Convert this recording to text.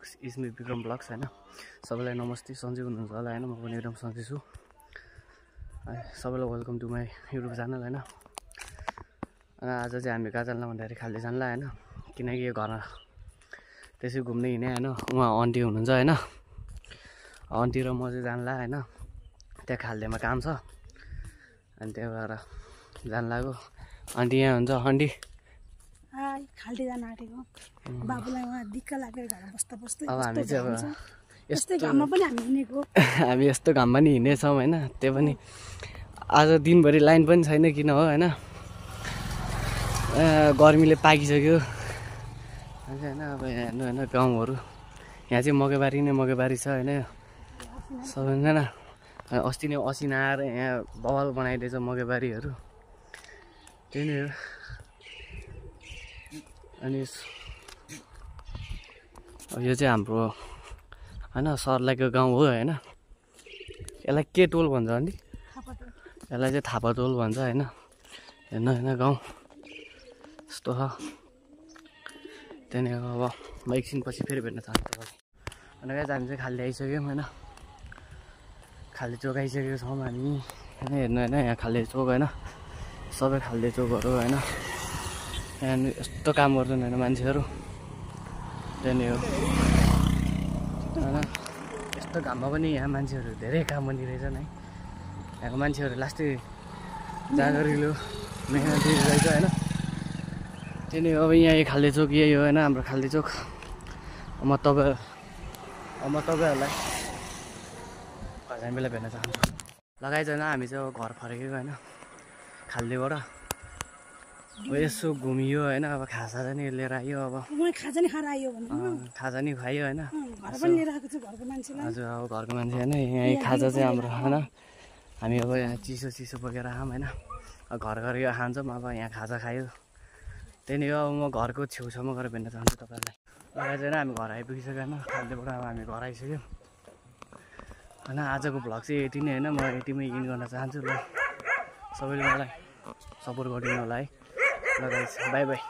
blogs इस्मी Vikram blogs हैन सबैलाई नमस्ते सन्चै हुनुहुन्छ होला हैन म पनि एकदम सन्चै छु सबैलाई welcome to my YouTube channel हैन आज चाहिँ हामी कहाँ जान्ला भन्दाखेरि खाल्डे जान्ला हैन किनकि यो घर त्यसै घुम्दै हिँड्ने हैन उहाँ आन्टी हुनुहुन्छ हैन आन्टी र म चाहिँ जान्ला हैन त्यहाँ खाल्डेमा काम छ अनि त्यही भएर जान लाग्यो आन्टी यहाँ हुन्छ आन्टी हाय खाल्डे जान आँटेको बाबुलाई उहाँ दिक्क लागेर घरमा बस्दा अब हामी चाहिँ अब यस्तै घाममा पनि हामी हिँडेको हामी यस्तो घाममा नि हिँडेछौँ हैन त्यो पनि आज दिनभरि लाइन पनि छैन किन हो हैन गर्मीले पाकिसक्यो हैन अब हेर्नु हैन गाउँहरू यहाँ चाहिँ मकैबारी नै मकैबारी छ हैन सबैजना अस्ति नै असिना आएर यहाँ बवाल बनाइदिएछ मकैबारीहरू त्यही नै हो अनि यो चाहिँ हाम्रो हैन सर्लाहीको गाउँ हो हैन यसलाई के टोल भन्छ अनि यसलाई चाहिँ थापा टोल भन्छ हैन हेर्नु हैन गाउँ यस्तो छ त्यहाँदेखि अब म एकछिनपछि फेरि भेट्न चाहन्छु तपाईँलाई अनि गाइस हामी चाहिँ खाल्डे आइसक्यौँ हैन खाल्डे चोक आइसकेको छौँ हामी हैन हेर्नु हैन यहाँ खाल्डे चोक हैन सबै खाल्डे चोकहरू हैन यहाँ यस्तो काम गर्छन् हैन मान्छेहरू त्यहाँदेखि हो हैन यस्तो घाममा पनि यहाँ मान्छेहरू धेरै काम गर्ने रहेछन् है यहाँको मान्छेहरू लास्टै जागरिलो मेहनत दिइरहेछ हैन त्यही नै अब यहाँ खाल्डे चोक यही हो हैन हाम्रो खाल्डे चोक म तपाईँहरूलाई घरजाने बेला भेट्न चाहन्छु लगाइजन हामी चाहिँ अब घर फर्केको हैन खाल्डेबाट अब यसो घुमियो हैन अब खाजा नि लिएर आयो अब खाजा नि खाएर आयो भने खाजा नि खायो हैन घर पनि लिएर आएको छु घरको मान्छेलाई हजुर अब घरको मान्छे हैन यहाँ खाजा चाहिँ हाम्रो हैन हामी अब यहाँ चिसो बोकेर आऊँ हैन घर घर यो खान्छौँ अब यहाँ खाजा खायो त्यही नै हो अब म घरको छेउछाउमा गएर भेट्न चाहन्छु तपाईँहरूलाई लगाइ चाहिँ हामी घर आइपुगिसक्यो हैन खाल्डेबाट अब हामी घर आइसक्यौँ हैन आजको भ्लग चाहिँ यति नै हैन म यतिमै इन्ड गर्न चाहन्छु ल सबैले मलाई सपोर्ट गरिदिनु होला है ल गाइस बाई बाई